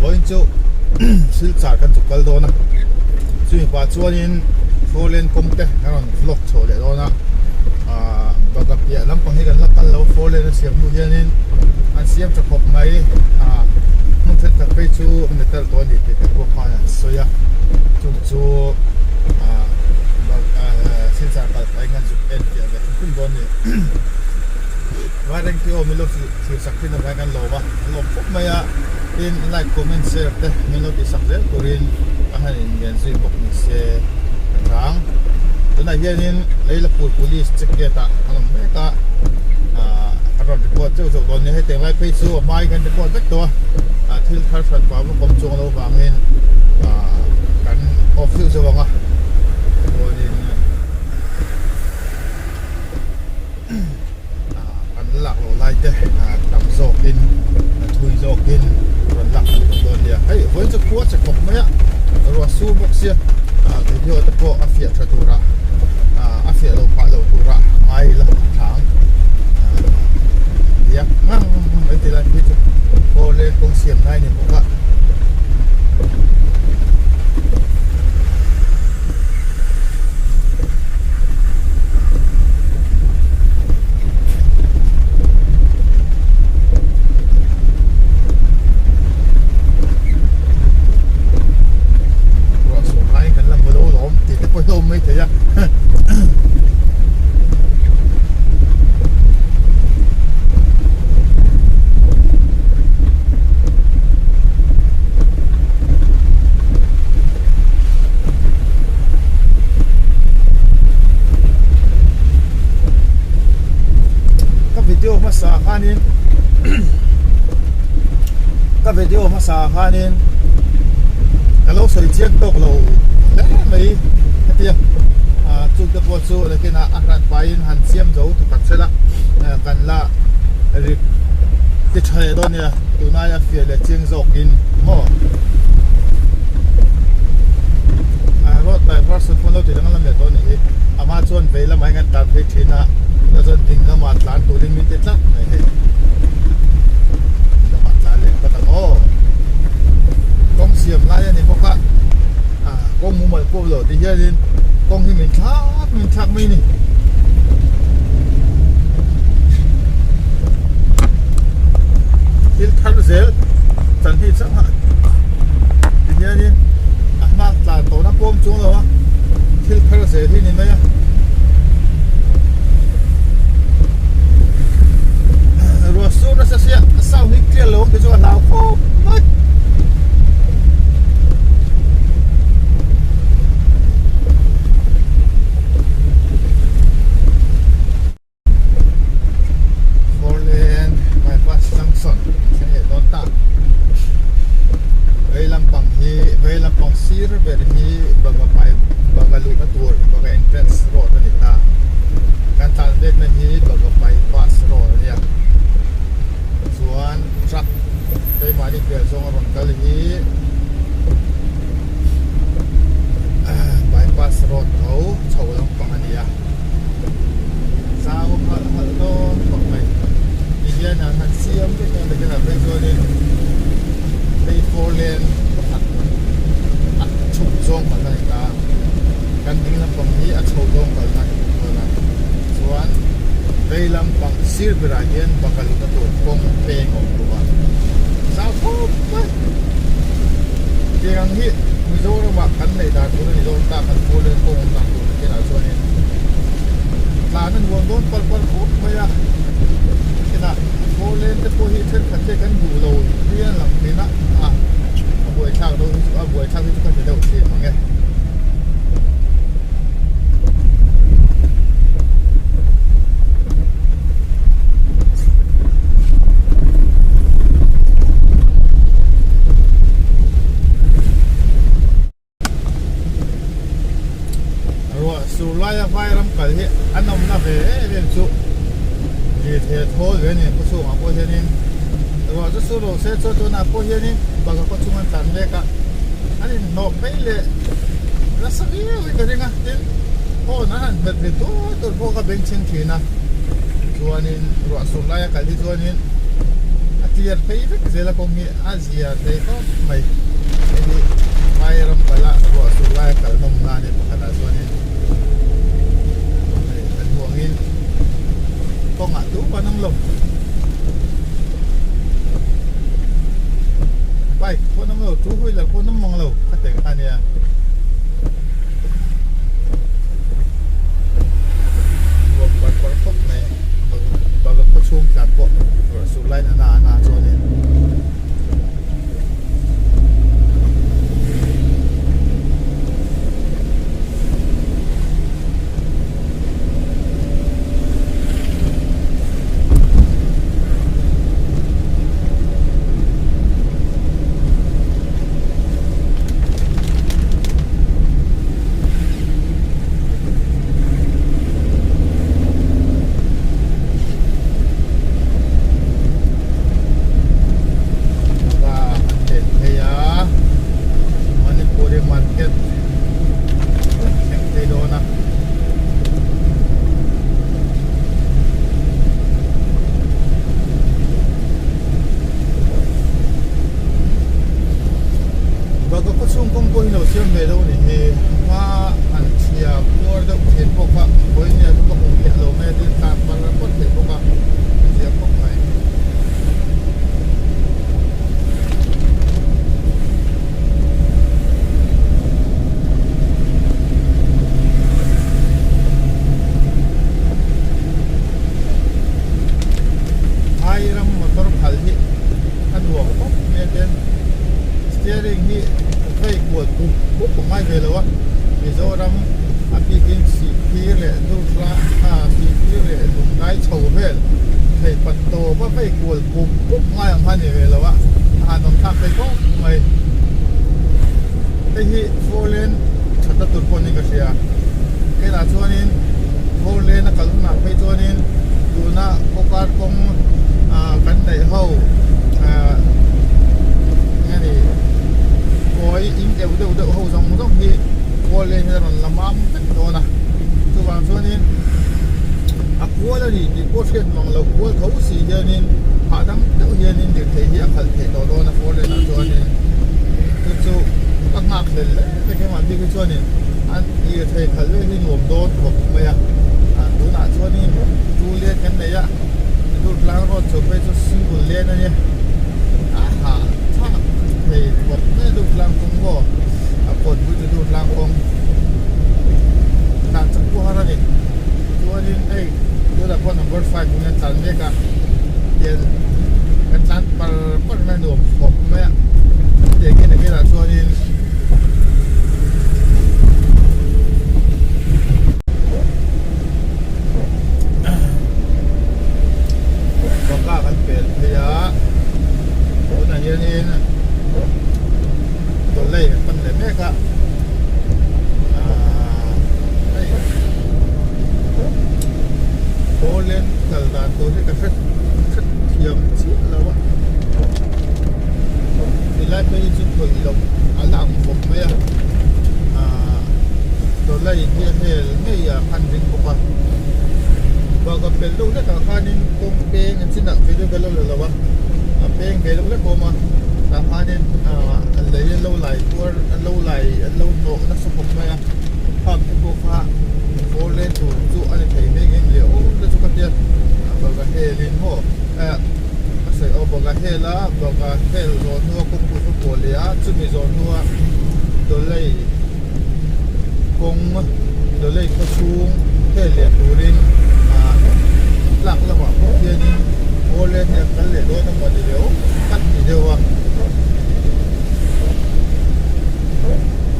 Vawiin chu Silchar kan chuk kal dawn a, chumi pah chuanin Four lane kawng te kan rawn vlog chho leh dawn a, ahh Baga piah lampang hi kan la kal lo, Four lane a siam hnu hianin an siam tha khawp mai, ahh hmun thenkhat phei chu metal tawh a ni tih te pawh khan an sawi a, chung chu ahh Silchar kal pahin kan zuk en fiah ve thum thum dawn a ni. Vairengte aw min lo thlir sak thin avangin kan lawm a, kan lawm khawp mai a, tin like comment share te min lo tihsak zel turin ka han inngen zui bawk ni se ka chang. Tunah hianin Leilapur Police check gate ah kan awm mek a, ah kan rawn report zeuh zeuh dawn nia, hetiang lai phei chu a hmain kan report vek tawh a, ah thil thar hran pah vak awm chuang lo vangin ah kan off zeuh zeuh ang a, chuanin Kan lak loh lai te tam zawkin thui zawkin rawn lak kan tum dawn nia. Hei vawiin chu khua che khawp mai a, ruah sur bawk sia video te pawh a fiah tha tura a fiah lo phah lo tura ngai ila a thlang diak ngang mai ti lai phei chu aw le kawng siam lai ni bawk a. Ruah sur laiin kan la hmu lo lawm tih te pawh hi a awm mai thei a. Ka video hmasa khanin ka video hmasa khanin ka lo sawi chiang tawk lo hle mai hetia chu te pawh chu nakinah a hran pahin han siam zo tha tak sela kan la rik ti tha leh dawn nia tunai a fiah leh chiang zawkin maw. Road diversion pawn lo tih dang lam leh tawh a nih hi. A hma chuan vei lamah hian kan tlan phei thin a, tunah chuan ding lamah tlan turin min ti tlat mai hei. Ding lamah tlan leh phawt ang aw. Kawng siam lai a ni bawk a, kawng mumal pawh lo ti hianin kawng hi min thlak min thlak mai a ni. Thil thar zel chan hi chauh a ti hianin a hma tlan tawhna pawm chuang lo a thil thar zel hi ni mai a ruah sur nasa sia a sound hi clear lo ang tih chu a hlau khawp mai. Four lane bypass junction a thleng leh dawn ta. Vei lampang hi vei lampang sir ber hi Baga pai Baga luhna tur Baga entrance road a ni ta. Kan tlan vekna hi Baga bypass road a nia. Chuan truck keimahni piah zawng a rawn kal hi bypass road tho chho lampang a ni a. Zau halh halh dawn khawp mai. Tihian an han siam vek a nakinah phei chuanin hei four lane pakhat a chhuk zawng kalna a ni ta a. Kan ding lampang hi a chho zawng kalna a ni bawk dawn a. Chuan vei lampang sir berah hian baka luhna tur kawng peng a awm bawk a. Zau khawp mai. Tiang ang hi Mizoramah kan neih dan tur a ni dawn ta kan four lane kawng awm dan tur nakinah chuanin tlan a nuam dawn pal pal khawp mai a nakinah four lane te pawh hi thenkhat te kan duh lo hian lang thin a a a buaithlak dawn hi chu a buaithlak hi chu ka ti deuh thin mang e. Ruah sur laia vai ram kal hi an awmna ve em em chu lirthei a thawl ve a ni khawchhungah pawh hianin ruah chu sur lo se chuan tunah pawh hianin banga khaw chhung an tlan mek a an inhnawh phei leh nasa viau in ka ring a tin horn an han hmet ri tuar tuar pawh ka bengchheng thin a chuanin ruah sur laia kal hi chuanin a. clear phei vek zel a kawng hi a zia thei khawp mai hei hi vai ram kala ruah sur laia kal nawm na a ni pakhatah chuanin hei kan hmuh angin kawngah tumah an awm lo bike pawh an awm lo two wheeler pawh an awm mang lo khateng kha a nia. Nuam par par khawp mai bag a khaw chhung tlan pawh ruah sur laiin a na a na chuanin Baba an tel phei a Manipuri market an thleng phei dawn a. Baka khaw chhung kawng pawh hi lo siam ve deuh a nih hi hma han chhia puar deuh thin pawh kha vawinia chu ka hmu miah lo mai a tin tlan par pawt thei bawk a zia khawp mai. Phai ram motor phal hi a nuam khawp mai a tin steering hi vei kual pup pup a ngai ve lo a Mizoram a bikin Sihphir leh Durtla Sihphir leh Lunglai chho vel thei pat tawp a vei kual pup pup ngai ang kha a ni ve lo a a han awm thlak thei khawp mai hei hi four lane thatna tur pawh niin ka hria hetah chuanin four lane a kal hunah phei chuanin tuna khawkar kawng ah kan neih ho ah eng nge ni kawi in deuh deuh deuh ho zawng zawng hi four lane hi a rawn la mam vek dawn a chuvang chuanin a kual a ni tih pawh hriat mang loh kual tho si hianin hahdam deuh hianin lirthei hi a khalh theih tawh dawn a four lane ah chuanin chu chu ka nghak hlel hle mai keimah bik hi chuanin an lirthei khalh vel hi nuam dawn khawp mai a ah tunah chuanin two lane kan nei a Durtlang road chho phei chu single lane a nia a hahthlak thei khawp mai a Durtlang kawng maw a kawt bul chu Durtlang kawng tlan chak pawh har a ni chuanin hei tunah pawh number 5 in an tlan mek a tian kan tlan par par mai a nuam khawp mai a tiang hian a velah chuanin Bangla kan pel phei a tunah hianin tawlai kan pan leh mek a ahh hei Poland kal dan tur hi ka hre hre thiam chiah lo a tilai phei hi chu thawih loh a la ang khawp mai a ahh tawlai hi a hel ngei a khan ring bawk a bak a pel deuh hlekah khanin kawng peng an chinah video ka lo la lo a a peng ve deuh hlek a awm a tah khanin ahh lei an lo lai tuar an lo lai an lo hnawh nasa khawp mai a khang te pawh kha four lane tur chu a ni thei mai ngem leh awm te chu ka tia bak a helin maw eh a sawi aw bak a hel a bak a hel zawh hnua kawngpui kha pawh leh a chumi zawh hnua dawlei kawng dawlei khaw chhung hel leh turin ah tlak lamah pawh hianin four lane hi a kal leh dawn emaw ni leh awm tak ni deuh a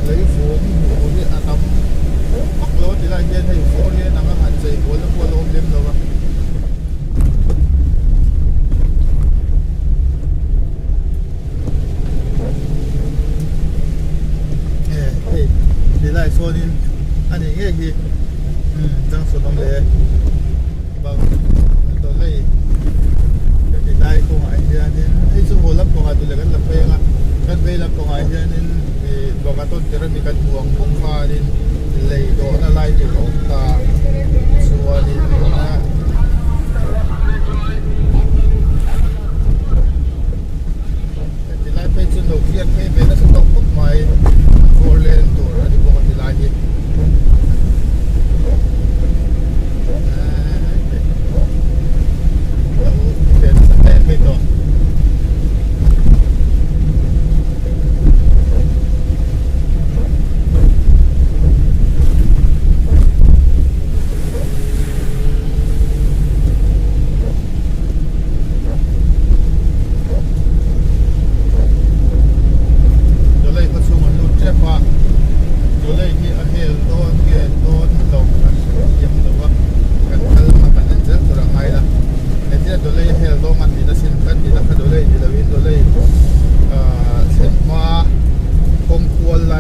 lei vung hmuh tur hi a tam vak lo a ti lai hian hei four lane anga han chei kual na pawh a la awm lem lo a. Hei ti lai sawn in a nih ngei hi junction awm leh bang tawlai ka ti lai kawngah hianin hei chu haw lampangah duh leh kan la phei ang a kan vei lampangah hianin ih banga tawn tir ami kan hmu ang bawk khanin lei dawhna lai tur a awm ta chuanin.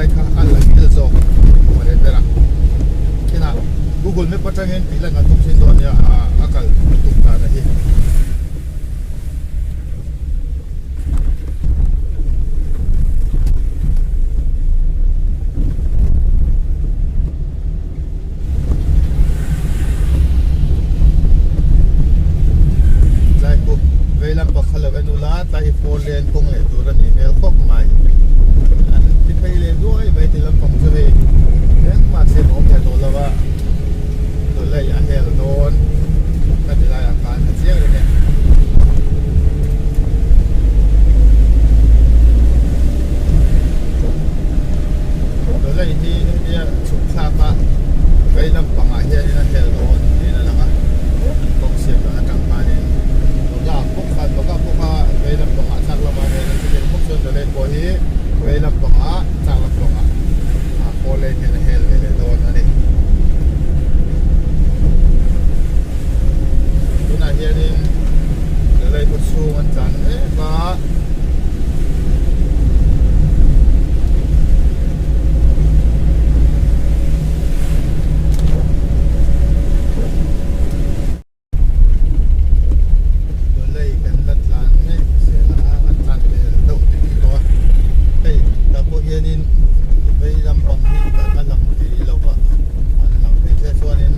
Lai kha a la ngil zawk a leh ber a. Kinah Google Map atangin tih lan a tum thin dawn nia a kal tum dan a hi. Tlai khu vei lam pakhat lo en ula tlai hi four lane kawng leh tur a nih hmel khawp mai. An ti phei leh duai mai ti lampang chu hei engmah thlen awm leh tawh lo a tawlai a hel dawn ka ti laiah khan a chiang reng e. Tawlai hi hetia chhuk thlak a vei lampangah hianin a hel dawn niin a lang a an kawng siam dan atang khanin Bawka bawk khan bawka bawk a vei lampangah chak lamah hian a chutiang bawk chuan tawlai pawh hi vei lampangah chak lampangah a four lane hian a hel ve leh dawn a ni. Tunah hianin tawlai khaw chhung an tlan mek a. Lei kan la tlan mek zel a, an tlan vel deuh tih tawh a, hei tah pawh hianin vei lampang hi a lang thei lo va, an lang thei se chuanin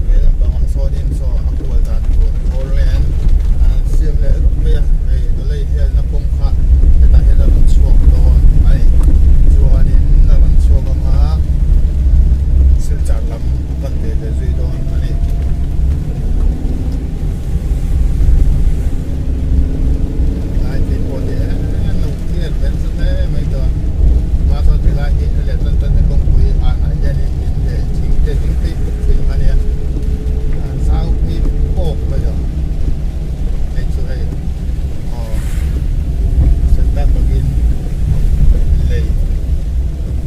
vei lampangah sawnin saw a kual dan tur four lane an siam leh rawk mai a, hei lei helna kawng kha hetah hian a rawn chhuak dawn a ni, chuanin a rawn chhuak ang a silchar lam a pan ve leh zui dawn a ni. Lai phei pawh hi an lo clear ve nasa hle mai tawh a, hma chuan tilai hi a leh tan tan te kawngpui anah hianin in leh thing te ding phei puk thin ang a nia, a zau phei pawk mai tawh hei chu hei aw senta pangin lei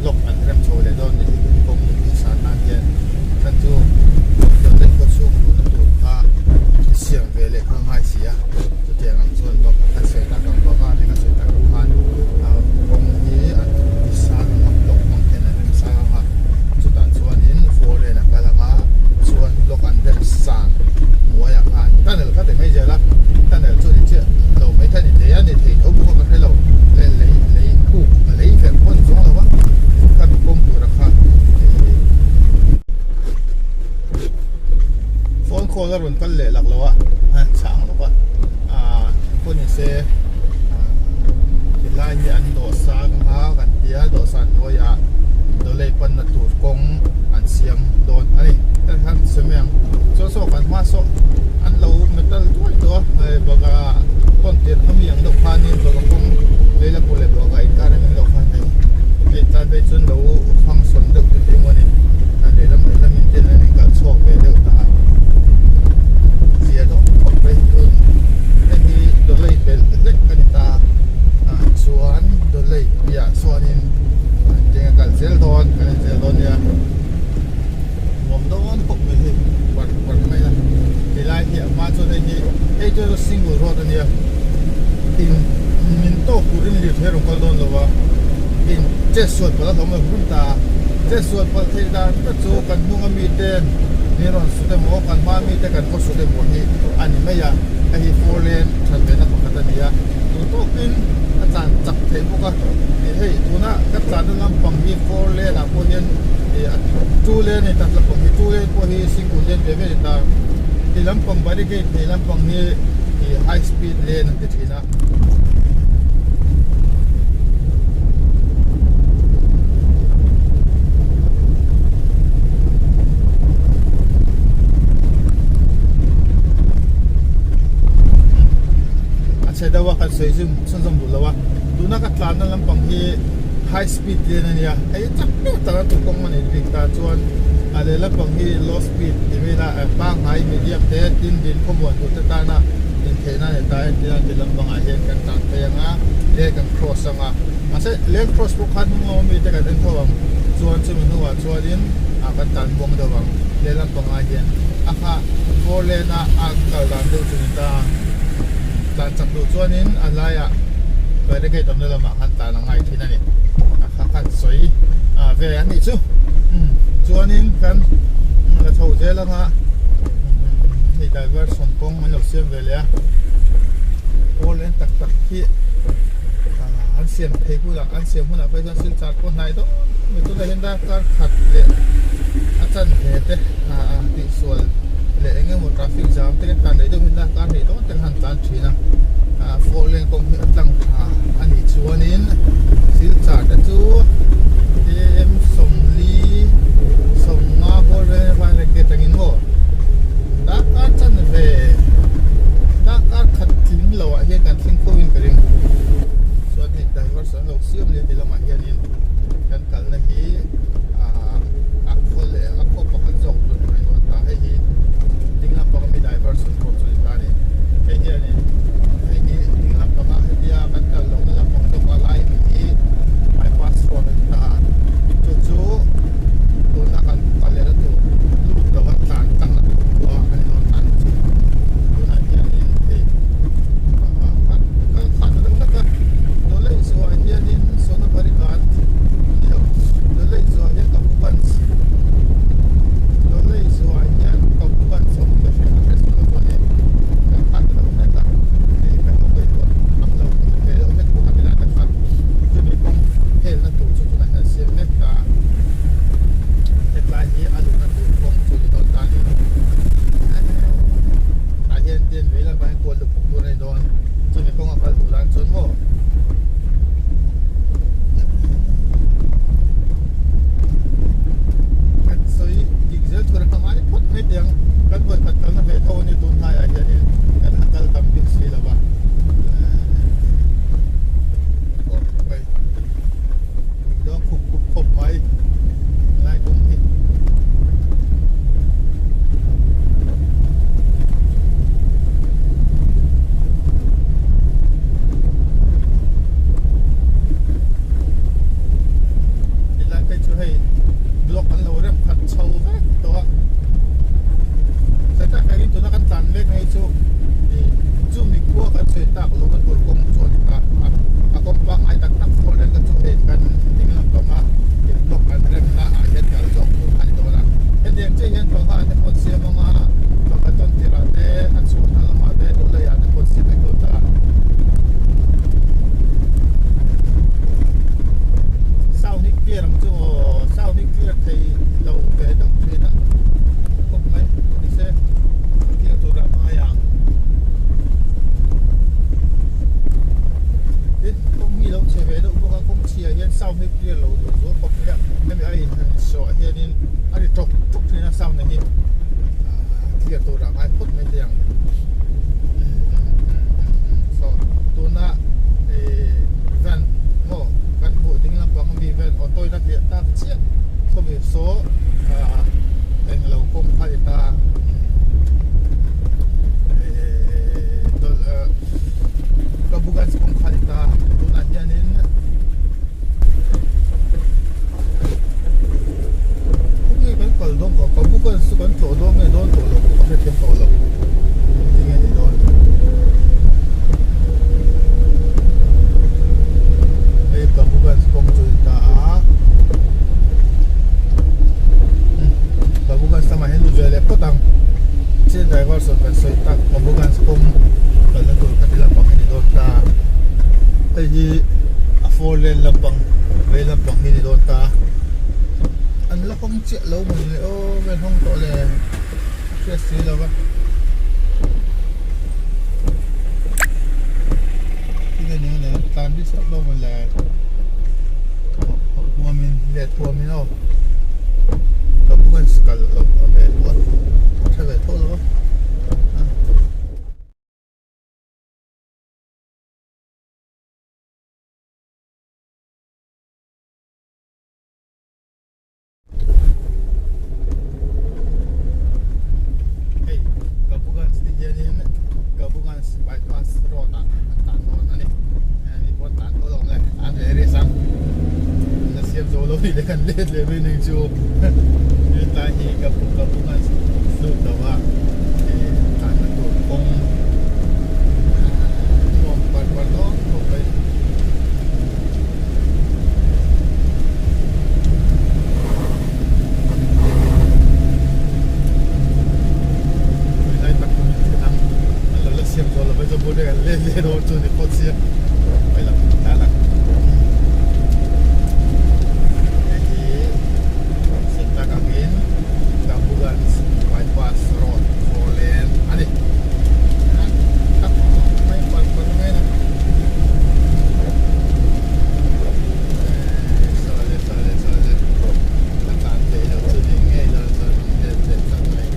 block an rem chho leh dawn ni kawng san nan hian chhan chu toilet khaw chhung luhna tur kha siam ve leh kha ngai si a chutiang ang chuan bawk an sawi tak ang bawk a heng a sawi tak ang khan kawng hi an ti sang ang a block hmang hian an rem sang ang a chutah chuanin four lane a kal ang a chuan block an rem sang hnuaiah khan tunnel kha ti mai zel a tunnel chu ni chiah lo mai kha ni thei a ni thei tho bawk a ka hre lo leh lei lei kuk lei verh pawn zawng lo a khami kawng tura kha phone call a rawn kal leh lak lo a chhang lo a ah pawh ni se tilai hi an dawhsan anga kan tia dawhsan hnuaiah dawlei panna tur kawng an siam dawn a ni hei hian cement chuan saw kan hma saw an lo metal duai tawh a hei bawka tawn tirh ami ang deuh khanin bawka kawng leilapur leh bawka inkar ami ang deuh khan hei hei tlai phei chuan lo function deuh te hi emaw ni a lehlam lehlam in te hian in kalh chhuak ve deuh ta a zia deuh khawp mai tun hei hi dawlei belh hlek a ni ta ah chuan dawlei piah chuanin eng a kal zel dawn kan en zel dawn nia. Nuam dawn khawp mai hei parh parh mai a helai hi a hma chuan hei hi hei chu single road a nia in min tawk turin lirthei a rawn kal dawn lo a in chet sual palh a hlawm lo hrim ta a chet sual palh theih dan tak chu kan hnung ami ten min rawn sut emaw kan hma mi te kan va sut emaw hi a ni mai a hei hi four lane that ve na pakhat a ni a duh tawkin a tlan chak theih bawk a hei tuna ka tlanna lampang hi four lane ah pawh hian ih a two lane a ni ta lampang hi two lane pawh hi single lane ve ve a ni ta ti lampang barricade hnih lampang hi ih high speed lane an ti thin a. A chhe deuh a kan sawi zim chhunzawm duh lo a tuna ka tlanna lampang hi high speed lane a nia hei chak deuh tak a tu kawng a nih bik ta chuan a lehlam pang hi low speed ti mai ila pangngai medium te tin din khawmuan tur te tana intheihna a ni ta entir a ti lampangah hian kan tlan phei ang a lane kan cross ang a mahse lane cross pawh khan hnung lama mite kan en tho ang chuan chumi hnuah chuanin ah kan tlan buang deuh ang lehlam pangah hian a kha four lane a a kal dan deuh chu ni ta tlan chak duh chuanin a laiah barricade awmna lamah khan tlan a ngai thin a ni a kha khan sawi. ve a nih chu chuanin kan la chho zel anga hei diversion kawng an lo siam ve leh a pawl eng tak tak hi an siam thei hunah an siam hunah phei chuan silchar pawh hnai dawn mai tunah hian darkar khat leh a chanve te tihsual leh eng emaw traffic jam te kan tan daih deuh hian darkar hnih dawn te kan han tlan thin a four lane kawng hi a tlang tha a nih chuanin silchar te chu km sawmli sawmnga bawr vel vairengte atangin maw darkar chanve darkar khat tling loh ah hian kan thleng fo in ka ring chuan hei diversion an lo siam leh ti lamah hianin kan kalna hi ah a khaw leh a khaw pakhat zawk tur a ni dawn ta hei hi ding lampang ami diversion pawh chu a ni ta a ni hei hianin hei hi ding lampanga hetia kan kal lohna lampang zawk a lai ami hi bypass road a ni ta a chu chu tuna kan kal lehna tur lut lova tlan tlang na tur khua a ni dawn ta a ni chu tunah hianin hei kal khat a deuh hlek a Dawlei zuah hianin Sonabari ghat a ni lo Dawlei zuah hian Kabuganj Dawlei zuah hian Kabuganj awm ka hria ka hre sual lo chuan kal khat a deuh hlek a hei kan lo ngaihtuah ang lo ve deuh hlek bawk a tilai tak khan chumi kawng helna tur chu tunah hian a siam mek ta a hetlai hi a luhna tur kawng chu ni dawn ta a ni tah hian ten vei lamah hian kual luphuk tur a ni dawn chumi kawng a kal duh dan chuan maw kan sawi dik zel tur a ngai phawt mai teh ang kan vawikhat kalna ve tho a ni tun hnaiah hianin kan la kal tam bik si lo va khawp mai dik dawn khup khup khawp mai lai kawng hi. Tilai phei chu hei block an lo rem khat chho vek tawh a chutah hian tuna kan tlan mek na hi chu ih chumi khua kan sawi tak lo na tur kawng chu a ni ta a kawng pangngai tak tak pawh reng kha chu hei kan ding lampang a ih block an rem na ah hian kal zawk tur a ni dawn a hetiang chiah hian banga te pawh an siam ang a banga tawn tirah te a chhuahna lamah te dawlaiah te pawh an siam vek dawn ta. Sound hi clear ang chu aw sound hi clear thei lo ve deuh thin a khawp mai ni se clear tur a ngai ang tin kawng hi lo chhe ve deuh bawk a kawng chhia hian sound hi clear lo duh zual khawp mai a hemi a in han sawh hianin a ri tawk tawk thin a sound hi clear tur a ngai phawt mai thei ang so tuna van maw kan hmuh ding lampang ami vel auto in a hliah tak chiah khawmi saw englo kawng kha ni ta Kabuganj kawng kha ni ta tunah hianin khawnge kan kal dawn ka Kabuganj chu kan tlawh dawn nge dawn tawh lo pawh ka hrethiam tawh lo tinge ni dawn hei Kabuganj kawng chu ni ta a Kabuganj lamah hian lut ve leh phawt ang chian driver sawn kan sawi tak Kabuganj kawng kalna tur kha ti lampang hi ni dawn ta hei hi a four lane lampang vei lampang hi ni dawn ta an la hawng chiah lo maw ni aw vel hawng tawh le a hriat si lo va tinge ni le tlan bik sak lo maw le huamin let huamin aw ka bukan kal lo ve tha ve tho lo Hei Kabuganj te hianin Kabuganj bypass road ah an tan dawn a ni ani pawh an tan tawh lo nge an ve risk ang an la siam zo lo ni le kan let leh mai ning chu hetlai hi Kabuganj lut lo a tlanna tur kawng nuam par par dawn khawp mai. leh dawn chu ni phawt sia mai lo tlan ang hei hi set tak angin Kabuganj bypass road 4 lane a ni mai pan pan mai na sale sale sale a tlan theih loh chu ni ngei lo chuan let leh tlat mai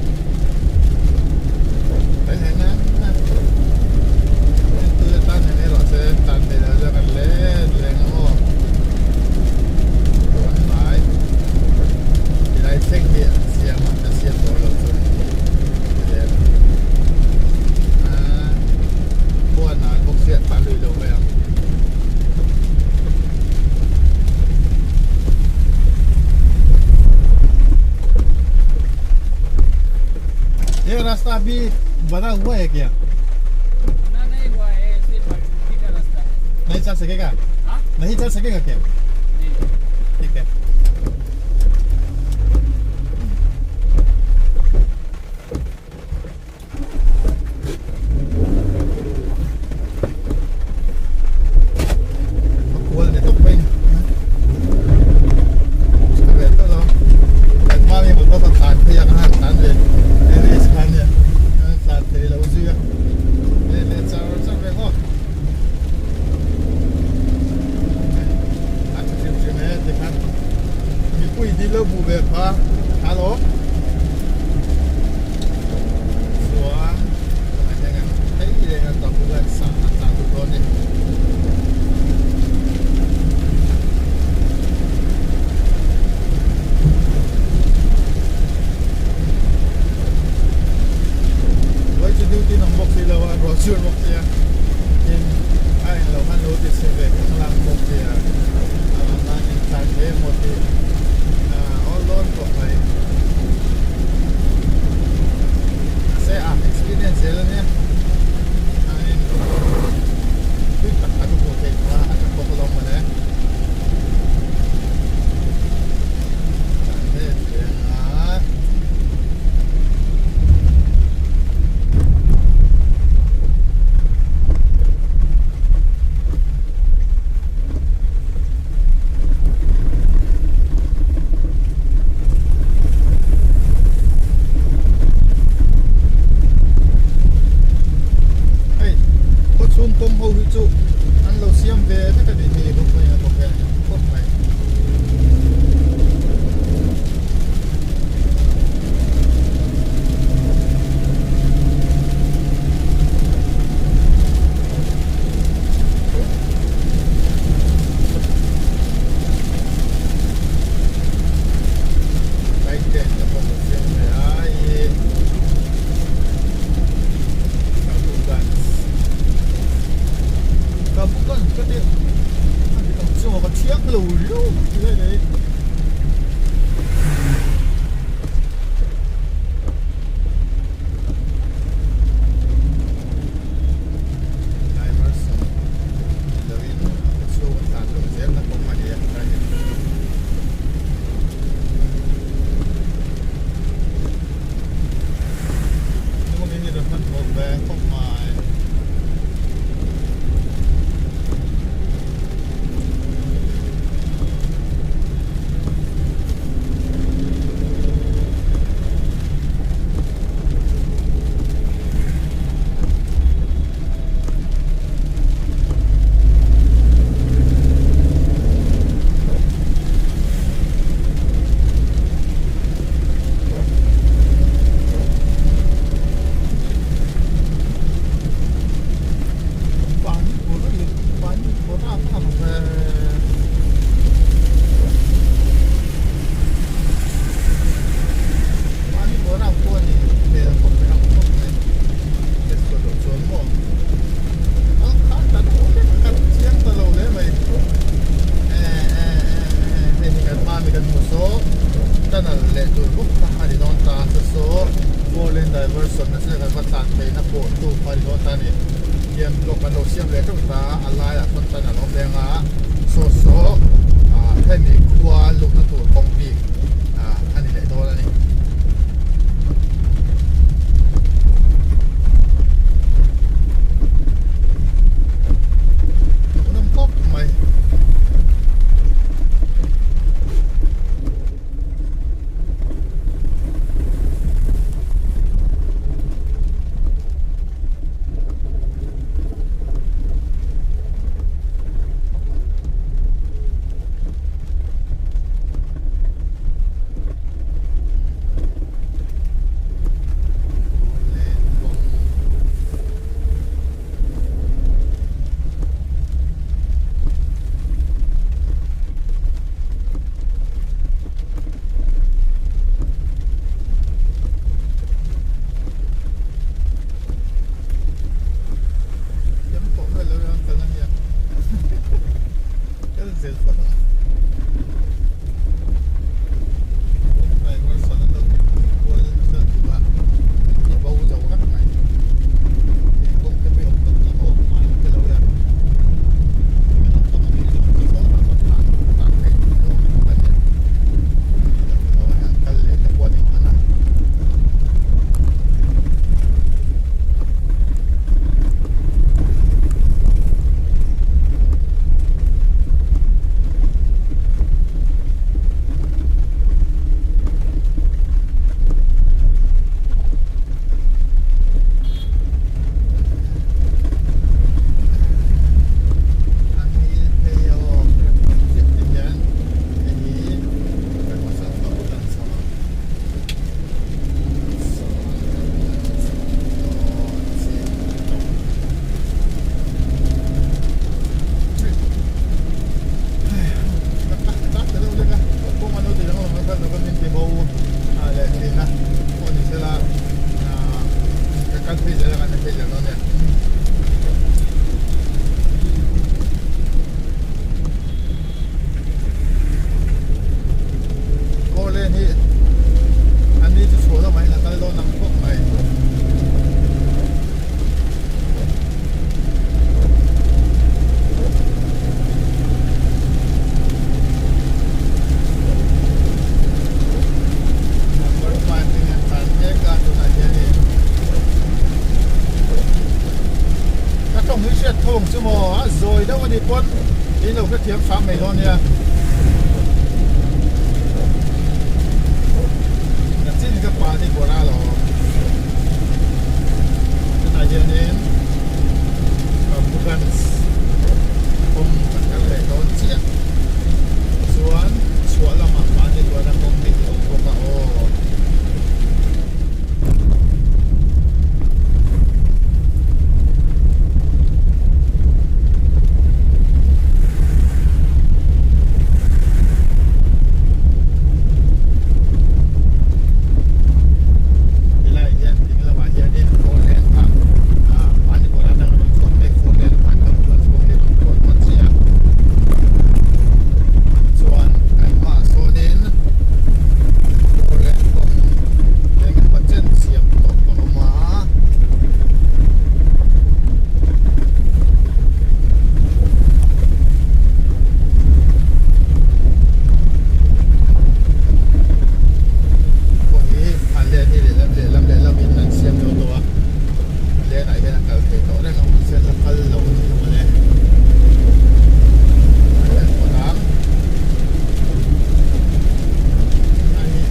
ये रास्ता अभी बना हुआ है क्या ना नहीं हुआ है ऐसे मिट्टी का रास्ता है। नहीं चल सकेगा? हाँ? नहीं चल सकेगा क्या? नहीं। ठीक है। A kual ni tawp mai ni. Tha ve tawh lo. Kan hma mi motor kha tlan phei a ka han tlan ve risk kha ania tlan thei lo zui a leh leh char char ve ngawt. A tha hrim hrim e tikhan mipui dil lo hmuh ve kha hello chuan tunah hian kan phei leh a ka bulah hian sangha tlan duh dawn a ni. Vawi chu duty an awm bawk si lo a ruah chur bawk sia tin a englo khan lo ti chhe ve khanglang bawk sia avang khan intlan hle emaw tih awl dawn tawh mai mahse a experience zel ania chuanin tui tak a hmuh theih kha a tha bawk alawm mawle tlan let reng a. Hei khaw chhung kawng ho hi chu an lo siam ve vek a nih hi company a bawk hian khawp mai. Bike lane te pawh lo siam ve a ih Kabuganj Kabuganj ka tih a dik ang chu ka thiang lo riau mai ti lai leh. Diversion ni loin a chhung a tlan luh zel na kawng a ni a tlai hi. Nung in i rawn hmanhmawh ve khawp mai. Pani pani pura ang ve. Pani pura pawh a ni hmel khawp mai ang khawp mai. Let's go chuan maw a kha ta lo lek a kan chiang ta lo hle mai eh eh eh eh hei hi kan hma mi kan hmu saw tunnel leh tur bawk kha a ni dawn ta chu saw four lane diversion nasa kan va tlan theihna pawh tu kha a ni dawn ta a ni hian block an lo siam leh teuh ta a laiah sawn tunnel a awm leng a saw saw ah hemi khua luhna tur kawng bik ah a ni leh dawn a ni. zel phawt ang a. Driver sawn an lo ti kual nasa lutuk a, an ti bo zo vek mai. He kawng te pawh hi awm tak tak awm ngai ang te lo e a. Kan awm tak ami ni lo chu sawn ah sawn tlan tlan theih ni awm in ka hria. Ni lo lo a hian kal leh te pawh a ni hman a. Ka tawng hi hriat thawng chu maw a zawi deuh a nih pawn in lo hrethiam hram mai dawn nia. Nachin ka pa ni bawrh a lawm. Tunah hianin ambulance kawng kan kal leh dawn chiah chuan chhuah lamah mahni luana kawng hi a awm bawk a aw. Helai hian ding lamah hianin four lane kha ah mahni kawt atang rawn chhuak phei four lane khan kan chuan chhuak hi rawn chhuak dawn chiah a chuan kan hmaah sawnin four lane kawng eng emaw chen siam tawh a awm a. Kawng hi a len hi lehlam lehlam lehlam in an siam deuh tawh a a len ah hian a kal thei tawh reng a mahse la kal lo a ni mawle a len phawt ang a hi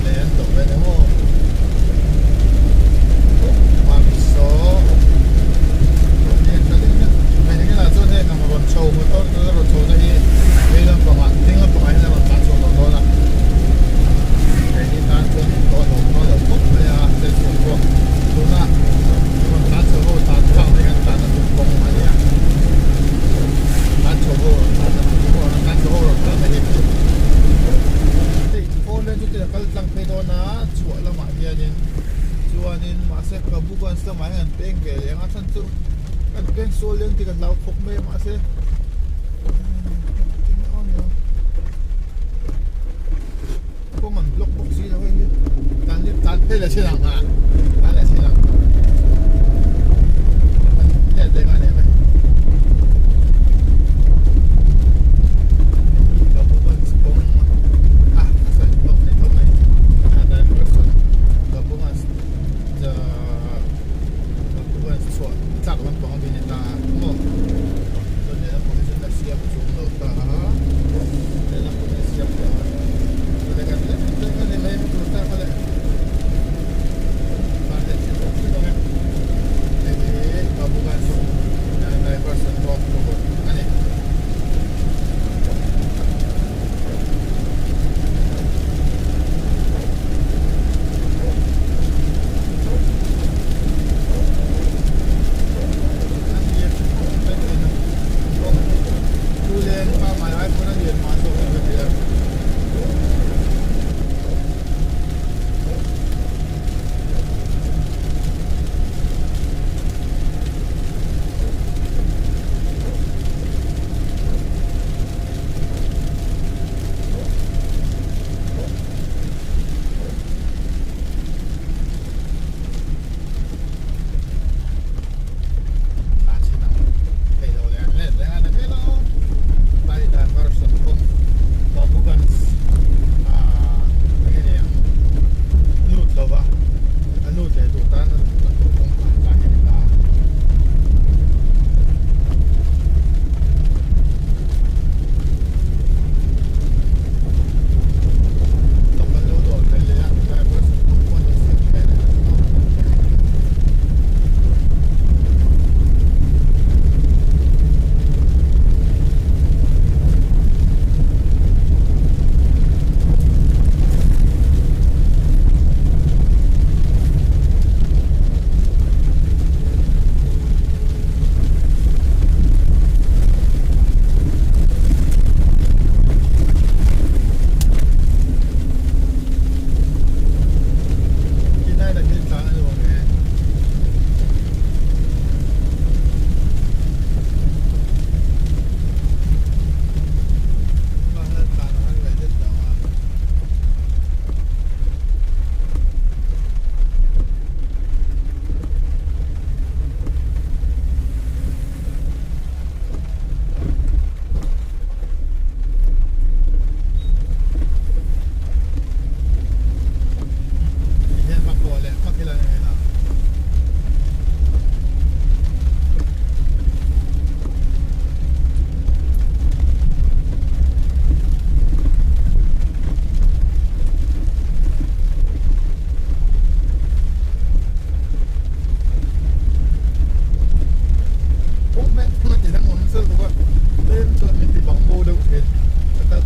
len tawh ve ni maw Mamsaw chuan heng ang rawn chho motor rawn chho na hi vei lampangah ding lampangah hian a rawn tlan chho tawh dawn a keini tan chuan in tawh hlawm dawn lo khawp mai a chetsual pawh tuna rawn tlan chho ho tan phak mai kan tlan na tur kawng a ni a tlan chho ho rawn tlan na tur pawh rawn tlan chho ho rawn tlan na hi hei four lane chu kal tlang phei dawn a chhuah lamah hianin chuanin mahse Prabhuganj lamah hian an peng ve leh ang a chhan chu kan peng sual leng tih ka hlau khawp mai a mahse kawng an block bawk si lo hei hi tan hi tan phei leh chin ang a tan leh chin ang an let leh ngai leh mai Prabhuganj kawng a a sawi block nei tho mai a diversion Prabhuganj chhuah tlak lampang a ni ta maw chuan lehlam pang hi chu la siam chung lo ta a lehlam pang hi siam ta a chule kan leh leh kan ni mai tur ta kha le tan leh thil bawk thil ang e hei hi Babuganj diversion road tur a ni.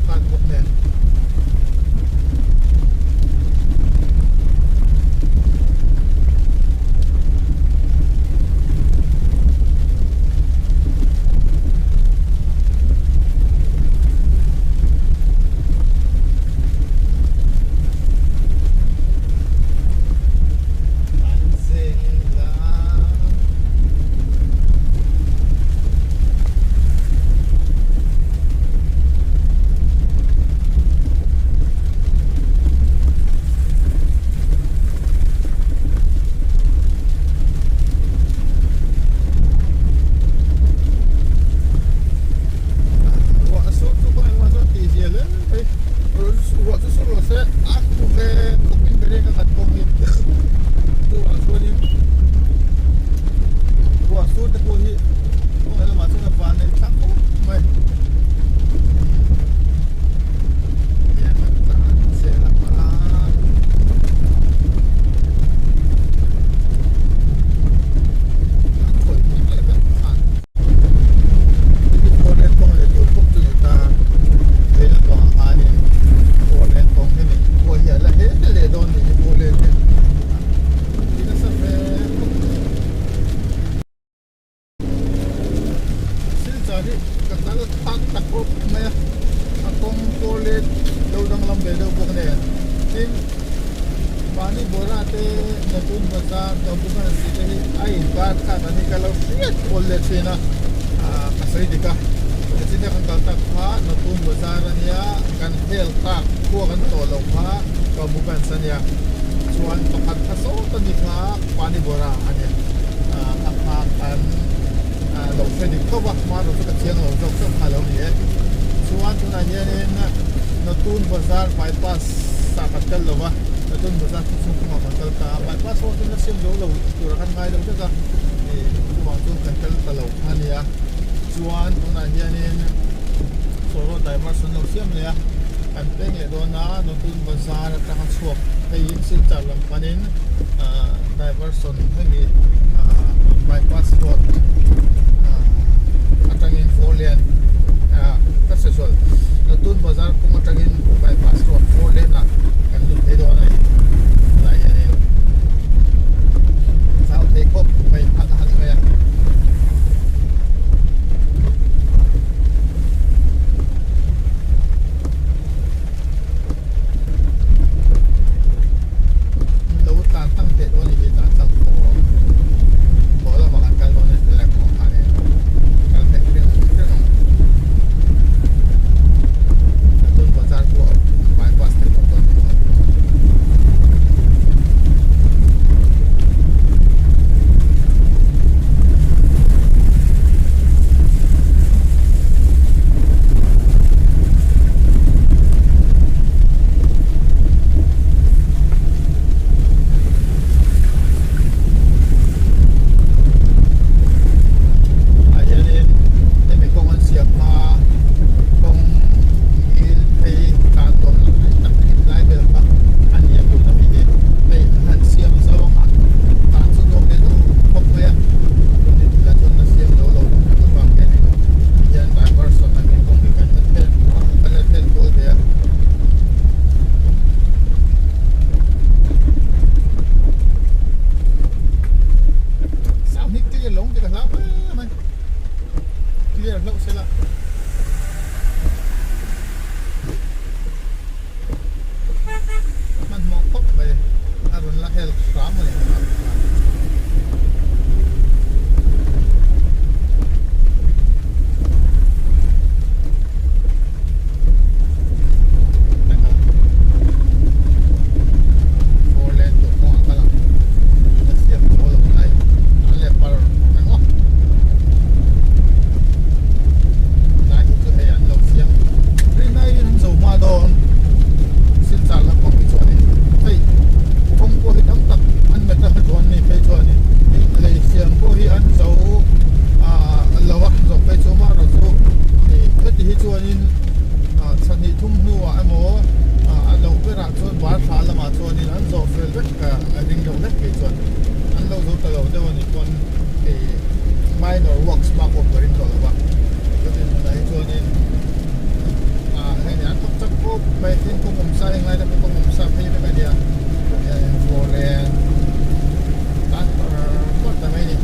khat bawk nen. An zel a. Ruah a sur chu kawng engmah chuan tih zia hle mai. Ruah chu sur lo se a khu ve khawp in bereng a kan kawng hi chuvang chuanin ruah sur te pawh hi kawng lehlamah chuan a van neih thlak khawp mai. Hian kan tlan zel a a khawih hlim leh vek khan. Foreign kawng leh tur bawk chu ni ta vei lampangah khanin foreign kawng hi ni khua hi a la he leh dawn ni hi foreign hi ti nasa ve khawp mai. Silchar hi ka kal phak ta khawp mai a a kawng foreign lo danglam ve deuh bawk nen tin Mahni Bora te Natun Bazar Tobugan tih te hi a inkar thlak an hi ka lo hriat awl leh thin a, ka sawi dik a. Nichin a kan kal tak kha Natun Bazar a nia, kan hel tak khua kan tawh loh kha Tobugan a nia. Chuan pakhat kha sawt a ni kha Pani Bora a nia. A kha kan lo hre dik tho va, hmanraw chu ka chiang lo zawk zawk kha a lo ni e. Chuan tunah hianin Natun Bazar bypass ah kan kal lo va, Natun Bazar chu chhung kawngah kan kal ta a, bypass ho chu na siam zo lo tura kan ngai lo vek a, ih chuvang chuan kan kal ta lo kha a nia. Chuan tunah hianin Sawraw diversion lo siam leh a, kan peng leh dawn a, Natun Bazar atanga chhuak pheiin Silchar lam panin ah diversion hemi ah bypass road ah atangin four lane ah ka sawi Natun Bazar kawng atangin bypass road four lane ah kan lut phei dawn a ni tunah hianin zau thei khawp mai phalh halh mai a. Lo tlan tlang teh dawn a ni hi tlan tlang pawh pawh lamah kan kal dawn a ni tilai kawngah khanin kal theih reng reng ang tun bazar pawh bypass theih tawh dawn a ni. Ah hianin hemi kawng an siam hma kawng ngil phei tan tawn ang reng tak hi lai vel kha a ni a tuna mi hi hei an han siam zawng a tan chu nuam leh deuh khawp mai a tunah chuan la siam zo lo avang hianin hian diversion angin kawng hi kan la phel kan la phel kual ve a. Sound hi clear lo ang tih ka hlau hle mai clear hlauh se la. Hmanhmawh khawp mai a rawn la hel hram a ni. Chuanin thla hnih thum hnuah emaw a loh berah chuan bar thla lamah chuanin an zawh fel vek a ring deuh hlek phei chuan an lo zo ta lo deuh a nih pawn minor works bak pawh ka ring tawh lo va chutin hmunah hi chuanin hei an. heng lai te pawh kawng awm sa phei vek a nia four lane tan par par ta mai a ni.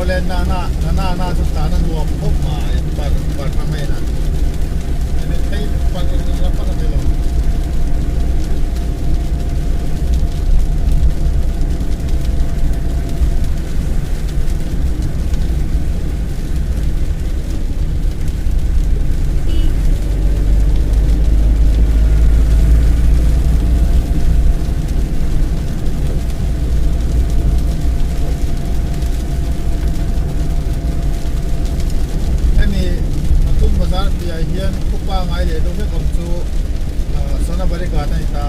Awle na na na na chu tlan a nuam khawp mai par par hma mai na ani phei par la par a ni lo. Hemi Natum Bazar piah hian khupa ngai leh deuh vek awm chu Sonabari Ghat a ni ta.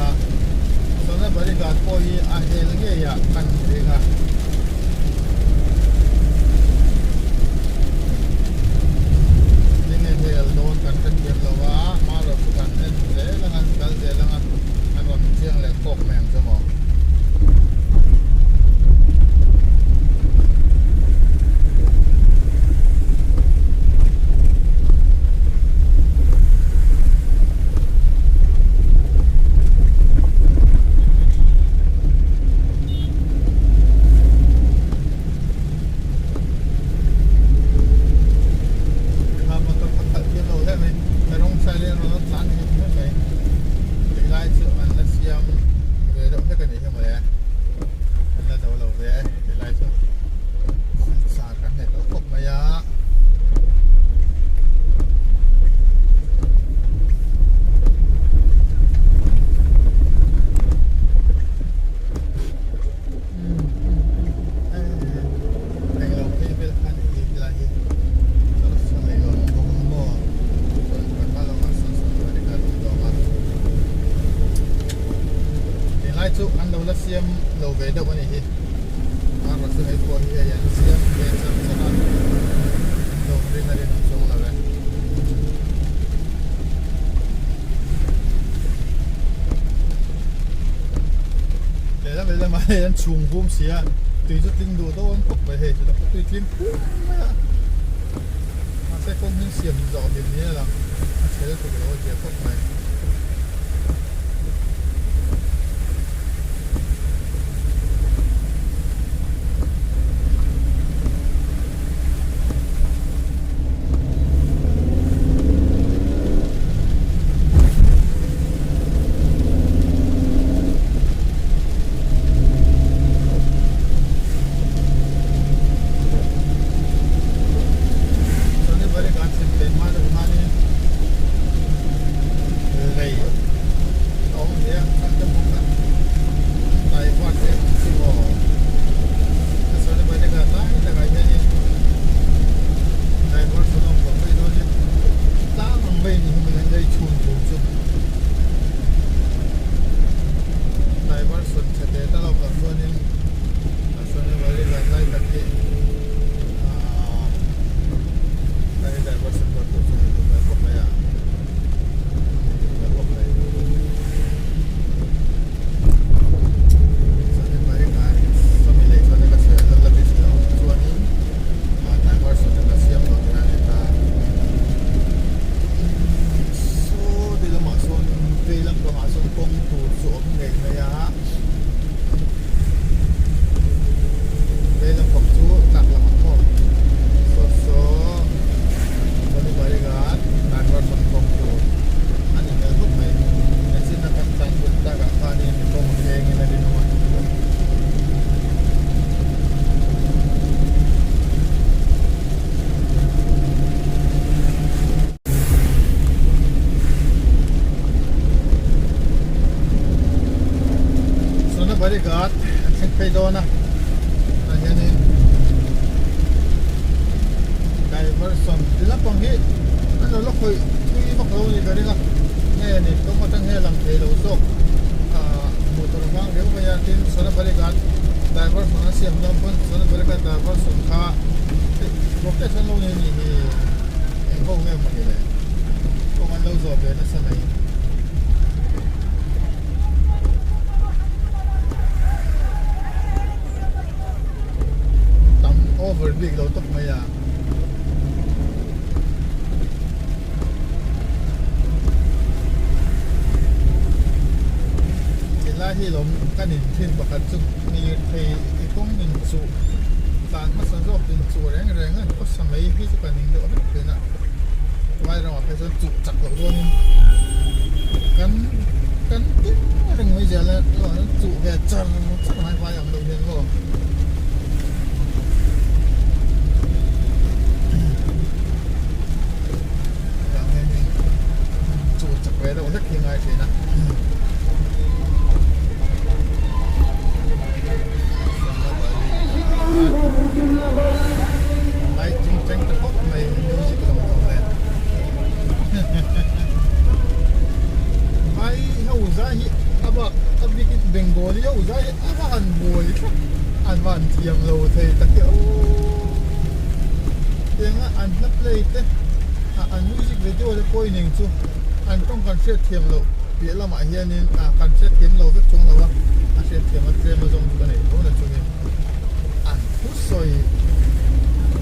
Sonabari Ghat pawh hi a hel ngeiah kan ring a. Tinge hel dawn kan hrethiam lo a, hmarawh chu kan en zel ang a, kal zel ang a, an rawn chiang leh kawk mai ang chu maw. Kha motor kha khalh thiam lo hle mai ka rawng sai leh rawn tlan hlim hle mai ti lai chu an la siam ve deuh hlek a nih hi mawle an la zo lo ve ti lai chu silchar kan hnaih tawh khawp mai a. Englo phei vel kha ni hi helai hi chuan sawn lei lo awm bawk ang maw chuan Burma lamah sawn sawn tur ani kha a awm a helai chu an lo la siam lo ve deuh a ni hi a rawn chu hei pawh hi hei an siam ve char char a an dawm rin a rinawm chuang lo e. Lehlam lehlamah hei an chhung vum si a tui chu tling duh dawn khawp mai hei chutah pawh tui tling phum mai a mahse kawng hi siam zawh hlim niin a lang a chhe lutuk lo a zia khawp mai. Chuan bari kan thlen phei hma deuh khanin Ti lampang hi an lo la khawih thui vak lo a nih ka ring a, nge ni kawng atang hian a lang thei lo zawk ah hmuh tur vang riau mai a, tin Sonabalikat diversion an siam dawn pawn Sonabalikat diversion kha hei protest an lo nei a nih hi eng ho nge mawni le kawng an lo zawh ve nasa mai. Tam over bik lo tawp mai a. Helai hi lawm kan in thin pakhat chu lirthei i kawng in chuh tlan hmasa zawk in chuh reng reng a khawsa mai hi chu kan ning deuh vek thin a vai ramah phei chuan chuh chak loh dawn in kan kan tin reng mai zel a chuh ve char char mai vai ang deuh hian maw. Chu chak ve deuh hlek hi ngai thin a. Lai chung cheng ta khawp mai music zawng zawng nen. Vai ho zai hi a bak a bikin Bengali ho zai hi a va han buai tlat an va han thiam lo thei tak hi aww tianga an hla play te ah an music video te pawh ineng chu an tawng kan hriat thiam loh piah lamah hianin ah kan hriat thiam lo vek chuang lo a a hriat thiam a tlem a zawng chu ka nei tho na chungin an thusawi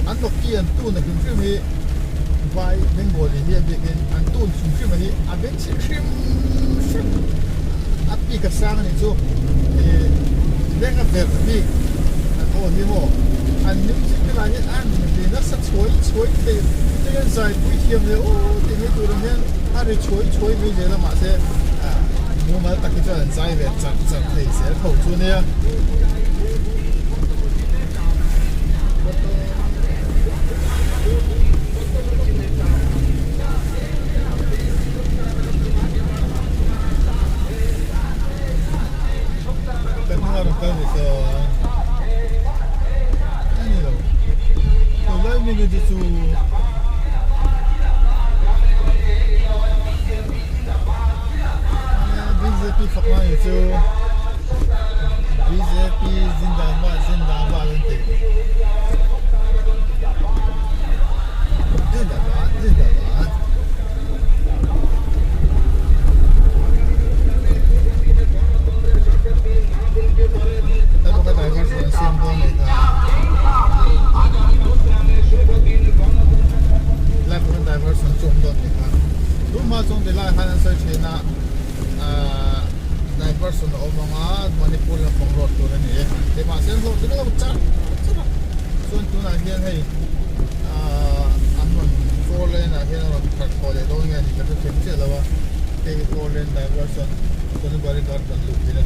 an hockey an tun a hrim hrim hi vai Bengali hi a bikin an tun hrim hrim a hi a beng chhe hrim hrim a pik a sang anih chu ih beng a verh bik an aw hi maw an music te lah hi an ri nasa chhuai chhuai thei hei an zaipui thiam leh aw tih mai tur ang hian a ri chhuai chhuai mai zel a mahse ah mumal tak hi chuan an zai ve char char thei zel tho chu ania. Ka hnungah rawn kal ni saw a ni lo tunlai minute hi chu BJP fakna ni chu BJP zindabad zindabad an ti zindabad zindabad. Diversion a awm ang a Manipur lampang road tur a ni e mahse an hlawhtling lo char char a chuan tunah hian hei ahh an rawn four lane ah hian a rawn khalh thaw leh dawn nge a ni ka hre thiam chiah lo a hei hi four lane diversion Sonibari ghat rawn luh theihna